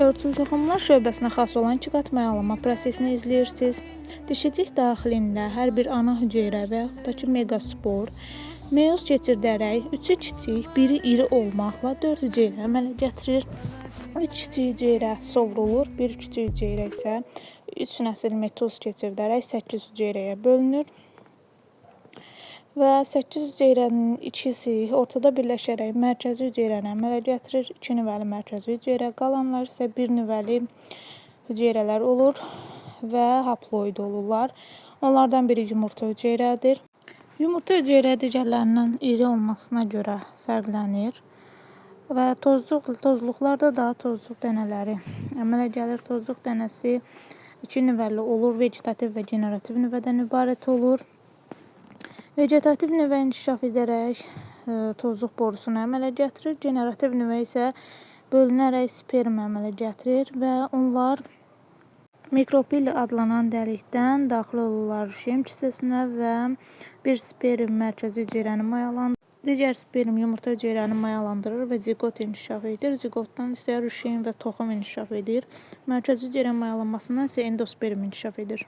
Örtülü toxumlar şöbəsinə xas olan iki qat mayalanma prosesini izləyirsiniz. Dişicik daxilində hər bir ana hüceyrə və yaxud da ki megaspor meyoz keçirdərək üçü kiçik, biri iri olmaqla 4 hüceyrə əmələ gətirir. 3 kiçik hüceyrə sovrulur, bir kiçik hüceyrə isə 3 nəsil mitoz keçirdərək 8 hüceyrəyə bölünür. Və 8 hüceyrənin ikisi ortada birləşərək mərkəzi hüceyrəni əmələ gətirir. 2 nüvəli mərkəzi hüceyrə, qalanlar isə bir nüvəli hüceyrələr olur və haploid olurlar. Onlardan biri yumurta hüceyrədir. Yumurta hüceyrə digərlərindən iri olmasına görə fərqlənir. Və tozluqlarda da tozcuq dənələri əmələ gəlir. Tozcuq dənəsi iki nüvəli olur, vegetativ və generativ nüvədən ibarət olur. Vegetativ nüvə inkişaf edərək tozcuq borusunu əmələ gətirir. Generativ nüvə isə bölünərək sperm əmələ gətirir və onlar mikropil adlanan dəlikdən daxil olurlar rüşeym kisəsinə və bir sperm mərkəzi hüceyrəni mayalandırır. Digər sperm yumurta hüceyrəni mayalandırır və ziqot inkişaf edir. Ziqotdan isə rüşeym və toxum inkişaf edir. Mərkəzi hüceyrə mayalanmasından isə endosperm inkişaf edir.